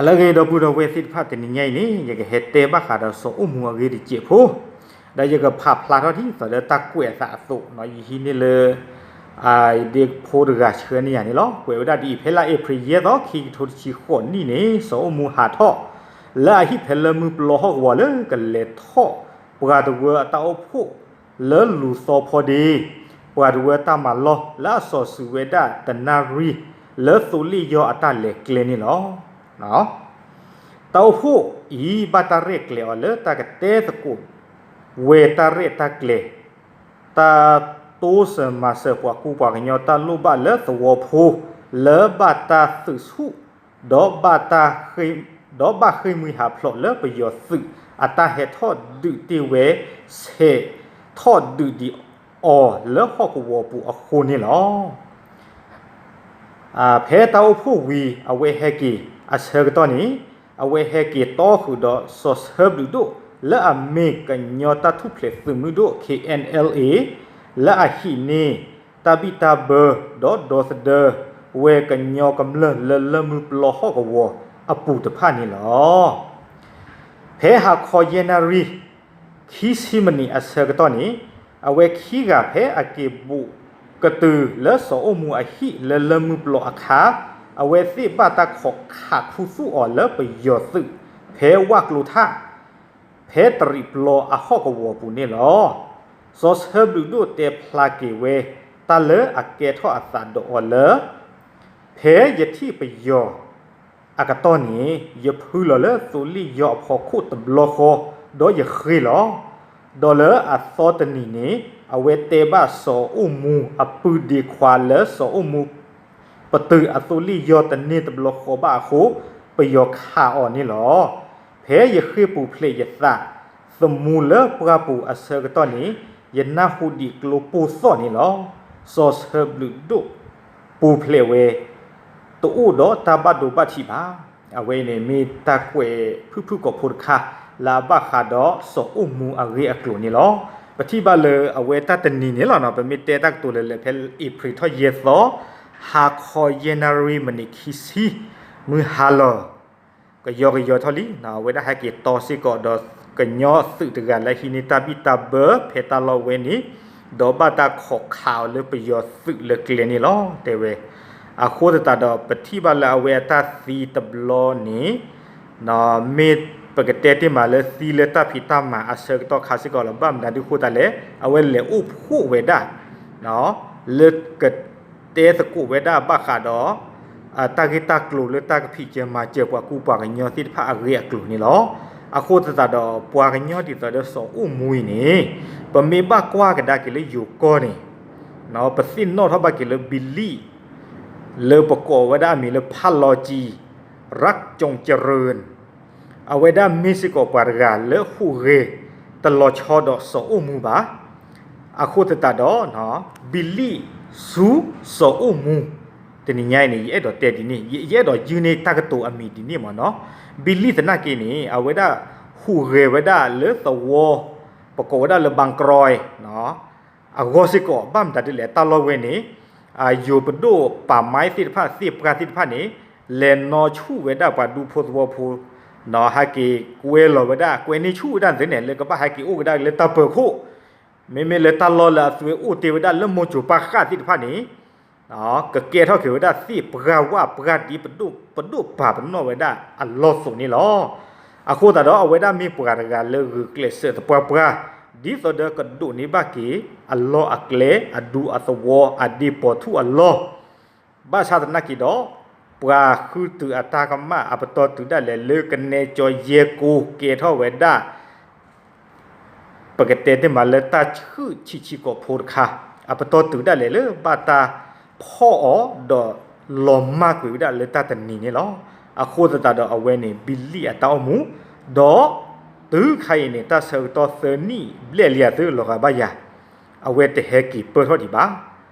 လၢအဂ့ၤ ဒီပုၢ်ဒီဝဲၢ်သ့ၣ်တဖၣ် တနံၤညါအံၤန့ၣ် ယကဟဲတဲဘၣ်ဃးဒီးစီၤအိၣ်မူအဂ့ၢ်တစဲးဖိ, ဒီးယကဖးဖျါထီၣ်ဒ်သိးဒီးတၢ်ကွဲးအသးအသိး ယဟံးန့ၢ်လၢ ယဒ့ဖိတဂၤဆှၢန့ၢ်ယၤန့ၣ်လီၤ. ကွဲးဝဲဒၣ်ဒ်အံၤ, ဖဲလါအ့ဖြ့ၣ်ယဲၢ်သီ ခံကထိတဆံဃိးနံၣ်န့ၣ် စီၤအိၣ်မူဟးထီၣ် လၢအဟံၣ်ဖဲလၢမုၢ်ပျီဟီၣ်ကဝီၤလၢကလဲၤထီၣ်ပှၤတဝၢအတၢ်အိၣ်ဖှိၣ် လၢလူၤသီဖီဒ့ ပှၤတဝၢတၢ်မၤလီၢ် လၢအစီၤစုၤဝဲဒၣ်တနၣ်ရံၣ် လၢသိးလ့ၣ်ယီၤအတၢ်လဲၤကျဲန့ၣ်လီၤ. တၢ်အိၣ်ဖှိၣ်အံၤ ဘၣ်တၢ်ရဲၣ်ကျဲၤအီၤလၢတၢ်ကတဲသကိးဝဲတၢ်ရဲၣ်တၢ်ကျဲၤ, တၢ်တိစၢၤမၤစၢၤပှၤကူပှၤကညီ တၢ်လိၣ်ဘၣ်လၢသဝီဖိ လၢဘၣ်တၢ်သုးဆူၣ် ဒီးဘၣ်တၢ် ဒီးဘၣ်ဃ့ၢ်မှံဟးဖျိးလၢပယီၤသုးအတၢ်ဟဲထီၣ်ဒုးတ့ၢ်ဝဲ ဆဲးထီၣ်ဒုးဒံးအီၤလၢဟီၣ်ကဝီၤပူၤအဃိန့ၣ်လီၤ. ဖဲတၢ်အိၣ်ဖှိၣ်ဝံၤ အဝဲဟဲက့ၤအဆၢကတီၢ်န့ၣ် အဝဲဟဲက့ၤတီဃုာ်ဒီးစီၤဆၢဘျုးဒိၣ် လၢအမ့ၢ်ကညီတၢ်ထူၣ်ဖျဲးသုးမုၢ်ဒိၣ် K N L A လၢအဟံးန့ၢ် တၢ်ဘံၣ်တၢ်ဘၢ ဒီးဒီသဒၢဝဲကညီကမျၢၢ်လၢလၢမုၢ်ပျီဟီၣ်ကဝီၤအပူၤတဖၣ်န့ၣ်လီၤ. ဖဲဟါခီယဲၢ်နၣ်ရံၣ် ခံဆံမံးနံးအဆၢကတီၢ်န့ၣ် အဝဲခံဂၤဖဲအက့ၤဘူးကတုၤလၢစီၤအိၣ်မူအဟံၣ်လၢလၢမုၢ်ပျီအခါ အဝဲသ့ၣ်ဘၣ်တၢ်ခိးခးခူသူၣ်အီၤလၢပယီၤသုး ဖဲဝၣ်ကျိၤထၣ် ဖဲတရံးပျီအဟီၣ်ကဝီၤပူၤန့ၣ်လီၤ. စီၤဆၢဘျုးဒိၣ်တဲဖျါက့ၤဝဲ တၢ်လၢအကဲထီၣ်အသးဒီးအီၤလၢ ဖဲယထံၣ်ပယီၤအကတီၢ်န့ၣ် ယဖုလီၤလၢသိးလ့ၣ်ယီၤအဖီခိၣ်တဘျီဃီ ဒီးယဃ့ၢ်လီၤ. ဒီးလၢအသီတနံၤန့ၣ် အဝဲတဲဘၣ်စီၤအိၣ်မူအပုၢ်ဒ့ခွါလၢစီၤအိၣ်မူ ပတုာ်အသိးလ့ၣ်ယီၤတန့ၢ်တဘျီဃီဘၣ်အဃိ ပယီၤခးအီၤန့ၣ်လီၤ. ဖဲယဃ့ၢ်ပူၤဖျဲးယသးသမူလၢပှၢ်ပူၤအဆၢကတီၢ်န့ၣ် ယနၢ်ဟူဒံးကျိပိၢ်သီၣ်န့ၣ်လီၤ. စီၤဆၢဘျုးဒိၣ်ပူၤဖျဲးဝဲ တအိၣ်ဒီးတၢ်ဘၣ်ဒိဘၣ်ထံးဘၣ်. အဝဲအံၤန့ၣ်မ့ၢ်တၢ်ကွဲးဖုၣ်ဖုၣ်ကိာ်ဖိတခါ လၢအဘၣ်ဃးဒီးစီၤအိၣ်မူအဂ့ၢ်အကျိၤန့ၣ်လီၤ. ပထံၣ်ဘၣ်လၢအဝဲတၢ်တနံၤန့ၣ်လီၤနီၤ ပမ့ၢ်တဲတၢ်ကတိၤလၢလၢ ဖဲအ့ဖြ့ၣ်ထီၣ်ယဲၢ်သီ ဟါခီယဲၢ်နၣ်ရံၣ်မံးနံးခံဆံ မုၢ်ဟါလီၤ ကယီကယီထီၣ်လံ အဝဲဒၣ်ဟဲက့ၤတီစ့ၢ်ကီးဒီးကညီသုးတဂၤလၢဟံးန့ၢ်တၢ်ဘံၣ်တၢ်ဘၢဖဲတၢ်လီၢ်ဝဲန့ၣ် ဒီးဘၣ်တၢ်ခိးခးအီၤလၢပယီၤသုးလၢကျဲန့ၣ်လီၤ တဲဝဲ. အဃိသတးဒီး ပထံၣ်ဘၣ်လၢအဝဲအတၢ်သံတဘျီန့ၣ် မ့ၢ်ပကတဲတ့ၢ်မးလၢသံလၢတၢ်ဖံးတၢ်မၤအဆၢကတီၢ်ခါစ့ၢ်ကီးလီၤ. ဘၣ်မနုၤဒုးဃိသတးလဲၣ် အဝဲလဲၤအိၣ်ဖှိၣ်ဝဲဒၣ် လၢကတဲသကိးဝဲဒၣ်ဘၣ်ဃးဒီး တၢ်ဂ့ၢ်တၢ်ကျိၤလၢတၢ်ကဖံးကၢမၤစၢၤပှၤကူပှၤကညီသ့ၣ်တဖၣ်အဂ့ၢ်အကျိၤန့ၣ်လီၤ. အဃိသတးဒီး ပှၤကညီဒ်သိးဒီးစီၤအိၣ်မူအံၤန့ၣ် ပမ့ၢ်ဘၣ်ကွၢ်ကဒါက့ၤလၢယိၤကီၢ်န့ၣ် ပသ့ၣ်နီၣ်ထီၣ်ဘၣ်က့ၤလၢဘံလံၣ် လၢပကိးဝဲဒၣ်အမံၤလၢဖးလီၤကံ ရၢၣ်ကၠိၣ်ကရၢၣ် အဝဲဒၣ်မ့ၢ်စ့ၢ်ကီးပှၤတဂၤလၢဟူးဂဲၤတလီၤဆီဒီးစီၤအိၣ်မူဘၣ်. အဃိသတးဒီး ဘံလံၣ်ဆူစီၤအိၣ်မူ တနံၤညါအံၤန့ၣ် ယအဲၣ်ဒိးတဲဒ်န့ၣ် ယအဲၣ်ဒိးယုၢ်န့ၢ်တၢ်ကတိၤအမံၤဒ်န့ၣ်မ့ၢ်နီၤ. ဘံလံၣ်သနာ်က့န့ၣ် အဝဲဒၣ်ဟူးဂဲၤဝဲဒၣ်လၢသဝီ ပကိးဝဲဒၣ်လၢဘၣ်ကရီ အဂီၢ်စ့ၢ်ကီး ဘၣ်မတၤဒ်လဲၣ် တၢ်လီၢ်ဝဲန့ၣ် ယိၤပဒိၣ်ပာ်မါသ့ၣ်တဖၣ် သ့ၣ်ပှၢ်သ့ၣ်တဖၣ်န့ၣ် လဲၤနီၣ်ဆူၣ်ဝဲဒၣ်ပှၤဒူဖိသဝီဖိ ဟဲက့ၤကွဲလီၤဝဲဒၣ် ကွဲန့ၢ်ဆူၣ်ဝဲဒၣ်န့ၣ် လၢကဘၣ်ဟဲက့ၤအိၣ်ကဒါက့ၤလၢတၢ်ပၢၤခိၣ် မ့မ့ၢ်လၢတၢ်လီၢ်လၢအသုဝဲအိၣ်တ့ၢ်ဝဲဒၣ်လၢမိၢ်စိၤပၢ်ဃၢ်သ့ၣ်တဖၣ်န့ၣ် ကကဲထီၣ်က့ၤဝဲဒၣ်သ့ၣ်ပှၢ်ဝၣ်ပှၢ်ဒ်ပဒိၣ် ပဒိၣ်ပာ်ပနီၣ်ဝဲဒၣ်အလီၢ်အသိးန့ၣ်လီၤ. အဃိသတးဒီး အဝဲဒၣ်မ့ၢ်ပှၤတဂၤလၢဂုာ်ကျဲးစၢးသပှၢ်ပှၢ် ဒ်သိးဒီးကဒိးန့ၢ်ဘၣ်က့ၤ အလီၢ်အကျဲ အဒူအသဝီ အဒ့ပိာ်ထူၣ်အလီၢ် ဘၣ်ဆၣ်သနာ်က့ဒီး ပှၤဃုတုၤအတၢ်ကမၣ်အပတီၢ်တုၤဒၣ်လဲာ်လၢကနဲကၠီယဲၢ်ကိကဲထီၣ်ဝဲဒၣ် ပကတဲတ့ၢ်မးလၢတၢ်ဆှုၣ်ဆံးဆံးကိာ်ဖိတခါ အပတီၢ်တုၤဒၣ်လဲာ်လၢဘၣ်တၢ်ဖီၣ်အီၤဒီးလီၤမၢ်ကွံာ်ဝဲဒၣ်လၢတၢ်တနံၤန့ၣ်လီၤ. အဃိသတးဒီးအဝဲန့ၣ် ဘံလံၣ်အတၢ်အိၣ်မူ ဒီးတုၤခါအံၤန့ၣ် တၢ်ဆၢကတီၢ်သၢနံၣ်ဘျဲၣ်လံအသုလီၤဂာ်ဘၣ်ယၤ အဝဲတဟဲက့ၤပၢၢ်ထီၣ်ဒံးဘၣ်.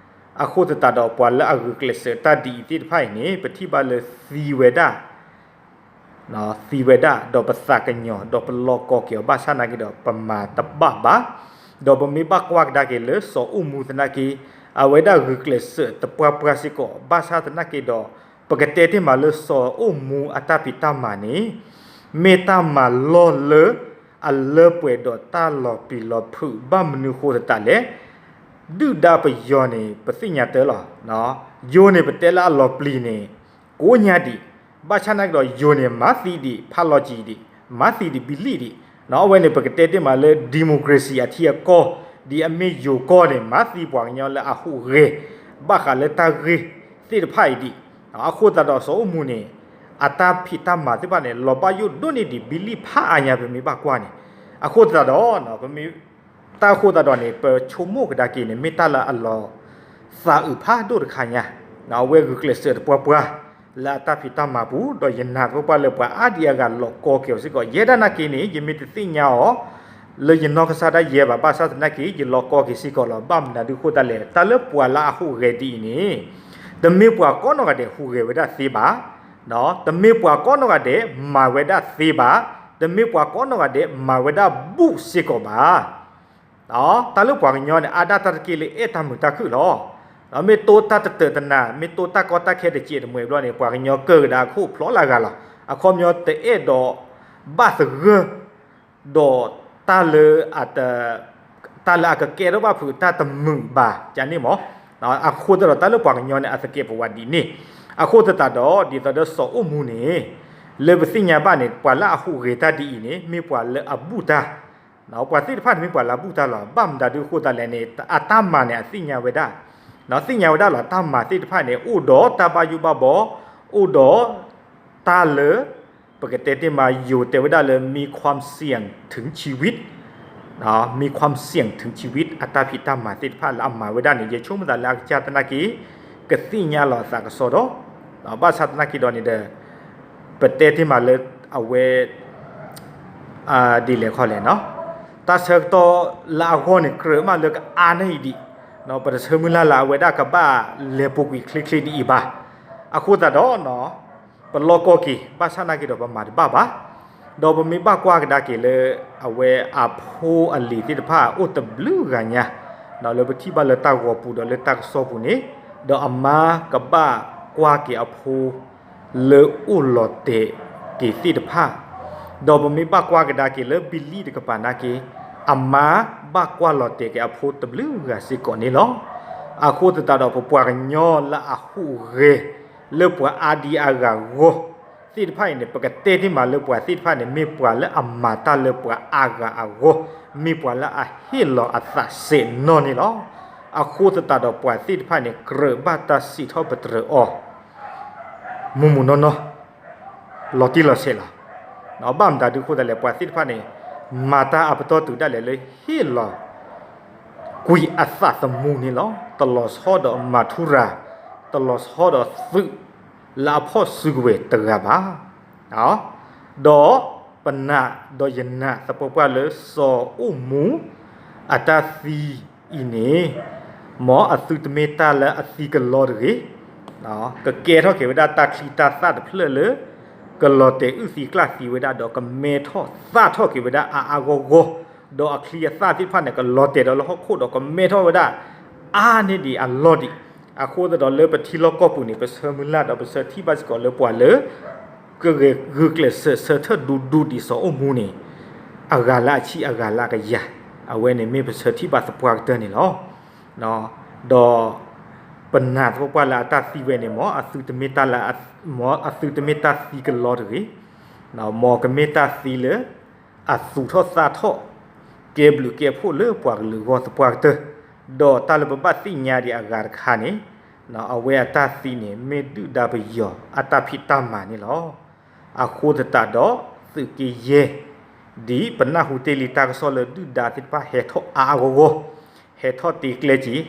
အဃိသတးဒီးပှၤလၢအဂုာ်ကျဲးစၢးတၢ်ဒ်အံၤသ့ၣ်တဖၣ်အံၤန့ၣ် ပထံၣ်ဘၣ်လၢသံဝဲဒၣ် သံဝဲဒၣ် ဒီးပသးကညီၤ ဒီးပလီၢ်ကီက့ၤအီၤ ဘၣ်ဆၣ်သနာ်က့ဒီး ပမၤတဘၣ်ဘၣ်. ဒီးပမ့ၢ်ဘၣ်ကွၢ်ကဒါက့ၤလၢစီၤအိၣ်မူသနာ်က့ အဝဲဒၣ်ဂုာ်ကျဲးစၢးသပှၢ်ပှၢ်စ့ၢ်ကီး ဘၣ်ဆၣ်သနာ်က့ဒီး ပကတဲတ့ၢ်မးလၢစီၤအိၣ်မူအတၢ်ဖံးတၢ်မၤန့ၣ် မ့ၢ်တၢ်မၤလီၢ်လၢအလၢပှဲၤဒီးတၢ်လီၤပျံၤလီၤဖုး ဘၣ်မနုၤဃိသတးလဲၣ်, ဒုၣ်ဒါပယီၤန့ၣ် ပသ့ၣ်ညါတၢ်လီၤ. ယိၤန့ၣ် ပတဲလၢအလီၤပျံၤန့ၣ် ကိးညါဒံး, ဘၣ်ဆၣ်နာ်က့ဒီး ယိၤန့ၣ် မၤသံဒံး ဖးလီၤကံၤဒံး, မၤသံဒံး ဘံလံၣ်ဒံး, အဝဲန့ၣ် ပကတဲတ့ၢ်မးလၢ democracy အထံအကီၢ် ဒ်အမ့ၢ်ယိၤကီၢ်န့ၣ် မၤသံပှၤကညီလၢအဟူးဂဲၤ ဘၣ်ဃးလၢတၢ်ဂ့ၢ်သ့ၣ်တဖၣ်အံၤဒံး, အဃိသတးဒီးစီၤအိၣ်မူန့ၣ် အတၢ်ဖံးတၢ်မၤသ့ၣ်တဖၣ်န့ၣ် လီၤဘၣ်ယိၣ်ဒိၣ်န့ၢ်ဒံး ဘံလံၣ်ဖးအါညါ ပမ့ၢ်ဘၣ်ကွၢ်န့ၣ်, အဃိသတးဒီး ပမ့ၢ် တၢ်အဃိသတးဒီးန့ၣ် ပဆိကမိၣ်ကဒါက့ၤန့ၣ် မ့ၢ်တၢ်လၢအလီၤသးအုးဖးဒိၣ်တခါညါ, အဝဲဂုာ်ကျဲးစၢးသပှၢ်ပှၢ် လၢအတၢ်ဖံးတၢ်မၤပူၤ ဒီးယနာ်သပှၢ်ပှၢ်လၢပှၤအါဒံအါဂၤလီၤကီက့ၤအီၤစ့ၢ်ကီး ယဲဒၣ်နာ်က့န့ၣ် ယမ့ၢ်တသ့ၣ်ညါအီၤ လၢယနီၢ်ကစၢ်ဒၣ်ယဲဘၣ် ဘၣ်ဆၣ်သနာ်က့ ယလီၤကီက့ၤစ့ၢ်ကီးလီၤ. ဘၣ်မနုၤဒုးဃိသတးလဲၣ် တၢ်လၢပှၤလၢအဟူးဂဲၤဒ်အံၤန့ၣ် တမ့ၢ်ပှၤကိးနီၢ်ဂၤဒဲးဟူးဂဲၤဝဲဒၣ်သ့ဘၣ်, တမ့ၢ်ပှၤကိးနီၢ်ဂၤဒဲးမၤဝဲဒၣ်သ့ဘၣ်, တမ့ၢ်ပှၤကိးနီၢ်ဂၤဒဲးမၤဝဲဒၣ်ဘူးစ့ၢ်ကီးဘၣ်. တၢ်လၢပှၤကညီန့ၣ် အါဒၣ်တၢ်တက့ၢ်လၢအဲၣ်တၢ်မုာ်တၢ်ခုၣ်လီၤ. မ့ၢ်တိတၢ်တတၢာ်တနၤ မ့ၢ်တိတၢ်ကီတၢ်ခဲတစဲးတမှဲၤဘျီန့ၣ် ပှၤကညီကၢၢ်ကဒါအခိၣ်ဖျိးလၢအဂၤလီၤ. အခီပညီတအဲၣ်ဒိးဘၣ်သဂၢၢ် ဒီးတၢ်လၢ တၢ်လၢအကကဲထီၣ်ဘၣ်ဖုးတၢ်တမုာ်ဘၣ် ကန့ၣ်မး. အဃိသတးဒီးတၢ်လၢပှၤကညီန့ၣ် အသကဲးပဝးဒ်န့ၣ်, အဃိသတးဒီး ဒ်သိးဒီးစီၤအိၣ်မူန့ၣ် လၢပသ့ၣ်ညါဘၣ်န့ၣ် ပှၤလၢအဟူးဂဲၤတၢ်ဒ်အံၤန့ၣ် မ့ၢ်ပှၤလၢအဘူးတၢ်, ပှၤသ့ၣ်တဖၣ်န့ၣ်မ့ၢ်ပှၤလၢအဘူးတၢ်လီၤ. ဘၣ်မတၤဒုးဃိသတးလဲၣ်န့ၣ် အတၢ်မၤန့ၣ် အသ့ၣ်ညါဝဲဒၣ်, သ့ၣ်ညါဝဲဒၣ်လီၤ. တၢ်မၤသ့ၣ်တဖၣ်န့ၣ် အိၣ်ဒီးတၢ်ဘၣ်ယိၣ်ဘၣ်ဘီ, အိၣ်ဒီးတၢ်လၢ ပကတဲတ့ၢ်မး ယိၤတဲဝဲဒၣ်လၢ มีความเสี่ยงถึงชีวิต, มีความเสี่ยงถึงชีวิต အတၢ်ဖံးတၢ်မၤသ့ၣ်တဖၣ်လၢအမၤဝဲဒၣ်န့ၣ် ယဆိကမိၣ်သးလၢအကစၢ်သနာ်က့ ကသ့ၣ်ညါလီၤအသးကစီဒီ, ဘၣ်ဆၣ်သနာ်က့ဒီးန့ၣ်ဒီး ပတဲတ့ၢ်မးလၢအဝဲ ဒ်လဲၣ်ခီလဲၣ်နီၤ, တၢ်ဆၢကတီၢ်လၢအဂီၢ်န့ၣ် ကြၢးမးလၢကအါန့ၢ်အံၤဒံး, ပတဆၢမုၢ်လၢ်လၢအဝဲဒၣ်ကဘၣ်လဲၤပူၤကွံာ်ချ့ချ့ဒ်အံၤဘၣ်. အဃိသတးဒီး ပလီၢ်ကီၢ်က့ၤ ဘၣ်ဆၣ်နာ်က့ဒီးပမၤတဘၣ်ဘၣ်. ဒီးပမ့ၢ်ဘၣ်ကွၢ်ကဒါက့ၤလၢ အဝဲအဖိအလံၤသ့ၣ်တဖၣ်အိၣ်တဘျုးဂၤညါ, လၢပထံၣ်ဘၣ်လၢတၢ်ဂီၤပူၤဒီးလၢတၢ်ကစီၣ်ပူၤန့ၣ်, ဒီးအမါကဘၣ်ကွၢ်က့ၤအဖိ လၢအိၣ်လီၤတဲာ်က့ၤသ့ၣ်တဖၣ်, ဒီးပမ့ၢ်ဘၣ်ကွၢ်ကဒါက့ၤလၢဘံလံၣ်တကပၤနာ်က့, အမါဘၣ်ကွၢ်လီၤတဲာ်က့ၤအဖိတဘျုးဂၤစ့ၢ်ကီးန့ၣ်လီၤ. အဃိသတးဒီးပပှၤကညီလၢအဟူးဂဲၤ လၢပှၤအါဒံအါဂၤအဂီၢ်သ့ၣ်တဖၣ်အံၤန့ၣ် ပကတဲတ့ၢ်မးလၢပှၤသ့ၣ်တဖၣ်န့ၣ် မ့ၢ်ပှၤလၢအမၤတၢ်လၢပှၤအါဂၤအဂီၢ်, မ့ၢ်ပှၤလၢအဟ့ၣ်လီၤအသးစဲးနီၢ်န့ၣ်လီၤ. အဃိသတးဒီးပှၤသ့ၣ်တဖၣ်န့ၣ် ကြၢးဘၣ်တၢ်စံးထီၣ်ပတြၢၤအီၤ မုၢ်မုၢ်နီၢ်နီၢ် လီၤတံၢ်လီၤဆဲးလီၤ. ဘၣ်မတၤဒုးဃိသတးလဲၣ် ပှၤသ့ၣ်တဖၣ်န့ၣ် မၤတၢ်အပတီၢ်တုၤဒၣ်လဲာ်လၢဟ့ၣ်လီၤ ကွံာ်အသးသမူန့ၣ်လီၤ. တလီၤဆီဒီးမၤထူရၤ, တလီၤဆီဒီးသုးလၢအဖီၣ်စုကဝဲၤတဂၤဘၣ်. ဒီးပနာ်ဒီးယနာ်သပှၢ်ပှၢ်လၢစီၤအိၣ်မူ အတၢ်သံအံၤန့ၣ် မ်အသုတမ့ၢ်တၢ်လၢအသံကလီတဂ့ၤ, ကကဲထီၣ်က့ၤဝဲဒၣ်တၢ်ချံတၢ်သၣ်တဖျၢၣ်လၢ ကလီၤတဲာ်အုၣ်သံကျၣ်သံဝဲဒၣ်ဒီးကမဲထီၣ်သၣ်ထီၣ်က့ၤဝဲဒၣ်အါအါဂီၢ်ဂီၢ်, ဒီးအချံအသၣ်သ့ၣ်တဖၣ်န့ၣ် ကလီၤတဲာ်ဒီးလၢဟီၣ်ခိၣ်ဒီးကမဲထီၣ်ဝဲဒၣ် အါန့ၢ်ဒံးအလီၢ်ဒံး. အဃိသတးဒီးလၢပထံလီၢ်ကီၢ်ပူၤန့ၣ် ပဆၢမုၢ်လၢ်ဒီးပဆၢထံၣ်ဘၣ်စ့ၢ်ကီးလၢပှၤလၢ ကဂဲၤဂုာ်ကျဲးစၢးဆၢထၢၣ်ဒူဒူဒ်စီၤအိၣ်မူန့ၣ် အဂၤလၢအဆံးအဂၤလၢအကယၤ, အဝဲန့ၣ်မ့ၢ်ပဆၢထံၣ်ဘၣ်သပှၢ်ကတၢၢ်န့ၣ်လီၤ. ဒီးပနာ်သပှၢ်ပှၢ်လၢအတၢ်သံဝဲန့ၣ် မ်အသုတမ့ၢ်တၢ်လၢ မ်အသုတမ့ၢ်တၢ်သံကလီတဂ့ၤ, မ်ကမ့ၢ်တၢ်သံလၢ အသူၣ်ထီၣ်သၣ်ထီၣ် ကဲဘျုးကဲဖှိၣ်လၢပှၤကလုာ်အဂီၢ်သပှၢ်ကတၢၢ်, ဒီးတၢ်လၢပဘၣ်သ့ၣ်ညါဒံးအဂၤတခါန့ၣ် အဝဲအတၢ်သံန့ၣ် မ့ၢ်ဒုၣ်ဒါပယီၤအတၢ်ဖံးတၢ်မၤန့ၣ်လီၤ. အဃိသတးဒီး သုးက့ယဲၢ် ဒ်ပနၢ်ဟူတ့ၢ်လံတၢ်ကစီၣ်လၢဒုၣ်ဒါသ့ၣ်တဖၣ်ဟဲထီၣ်အါအါဂီၢ်ဂီၢ်, ဟဲထီၣ်တ့ကျဲက့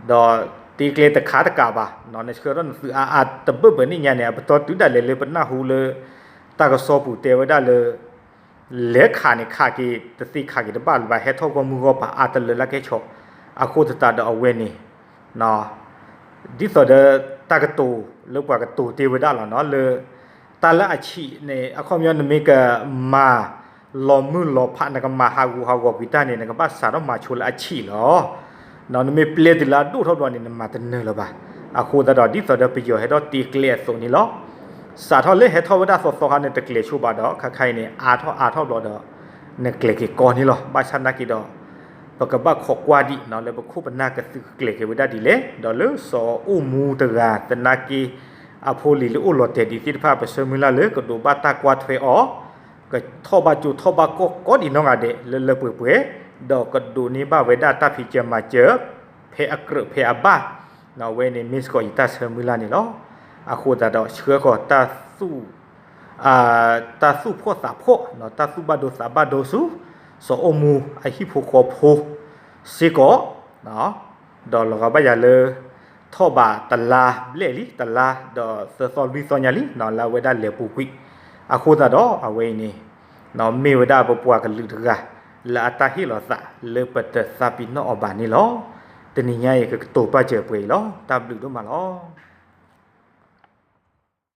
ၤ, ဒီးတ့ကျဲတခါတကးဘၣ်, နဆှၢထီၣ်နသုးအါအါတဘၢၣ်ဘၢၣ်န့ၣ်ညါန့ၣ် အပတီၢ်တုၤဒၣ်လဲာ်လၢပနၢ်ဟူလၢ တၢ်ကစီၣ်ပူၤတဲဝဲဒၣ်လၢ လဲၤခးန့ၣ်ခးက့ၤ တသ့ခးက့ၤတဘၣ်လၢၤဘၣ် ဟဲထီၣ်ဂီၢ်မုၢ်ဂီၢ်ပၤအါတလၢလၢကဲဆီ, အဃိသတးဒီးအဝဲန့ၣ် ဒ်သိးဒီးတၢ်ကတိၤလၢပှၤကတိၤတ့ၢ်ဝဲဒၣ်လီၤနီၤ လၢ တၢ်လၢအဆံးန့ၣ် အခီပညီနမ့ၢ်ကမၤ လီၤမုၢ်လီၤဖး နကမၤဟးဂူာ်ဟးဂီၤကွံာ်တၢ်န့ၣ် နကဘၣ်စးထီၣ်မၤဆိလၢအဆံးလီၤ. နမ့ၢ်ပျဲတုၤလၢအဒိၣ်ထီၣ်ဘျီန့ၣ် နမၤတနၢၤလၢၤဘၣ်. အဃိသတးဒီး ဒ်သိးဒီးပယီၤဟဲထီၣ်တ့ကျဲအသိးန့ၣ်လီၤ. စးထီၣ်လၢဟဲထီၣ်ဝဲဒၣ်သီသီခါန့ၣ် တကျဲၤဆိဘၣ်ဒီး ခါခါအံၤန့ၣ် အါထီၣ်အါထီၣ်ဘျီဒီး နကျဲၤက့ၤကီန့ၣ်လီၤ. ဘၣ်ဆၣ်သနာ်က့ဒီး ပကဘၣ်ခိးကွၢ်ဒံး လၢပခိၣ်ပနၢ်ကသုးကကျဲၤက့ၤဝဲဒၣ်ဒ်လဲၣ်, ဒီးလၢစီၤအိၣ်မူတဂၤသနာ်က့ အဖိလံၤလၢအိၣ်လီၤတဲာ်ဒံးသ့ၣ်တဖၣ် ပဆၢမုၢ်လၢ်လၢကဒိးဘၣ်တၢ်ကွၢ်ထွဲအီၤ ကထီၣ်ဘၣ်ကၠိထီၣ်ဘၣ်ကီၢ်ကိးဒံးနီၢ်ဂၤဒဲး လၢလၢပှဲၤပှဲၤ, ဒီးကဒိးန့ၢ်ဘၣ်ဝဲဒၣ်တၢ်ဖံးစၢၤမၤစၢၤ ဖဲအကြၢးဖဲအဘၣ်, အဝဲန့ၣ် မ့ၢ်စ့ၢ်ကီးယတၢ်ဆၢမုၢ်လၢ်န့ၣ်လီၤ. အဃိသတးဒီး ဆှၢဃီၤတၢ်သူၣ် တၢ်သူၣ်ဖှီၣ်သးဖှီၣ် တၢ်သူၣ်ဘၣ်ဒိသးဘၣ်ဒိဆူ စီၤအိၣ်မူအဟံၣ်ဖိဃီဖိစ့ၢ်ကီး, ဒီးလီၤဂာ်ဘၣ်ယၤလၢ ထီၣ်ဘးတလါဘျဲၣ်လံ တလါဒီးသၢသီလွံၢ်သီညါလံ လၢအဝဲဒၣ်လဲၤပူၤကွံာ်, အဃိသတးဒီးအဝဲအံၤန့ၣ် မ့ၢ်ဝဲဒၣ်ပပှၤကလုာ်တဂၤ လၢအတၢ်ဟ့ၣ်လီၤသးလၢပတသးပ့ၤနီၣ်အီၤဘၣ်န့ၣ်လီၤ. တနံၤညါအံၤ ကကတိၤပာ်စၢၤပှဲၤအံၤလီၤ. တၢ်ဘျုးဒိၣ်မးလီၤ.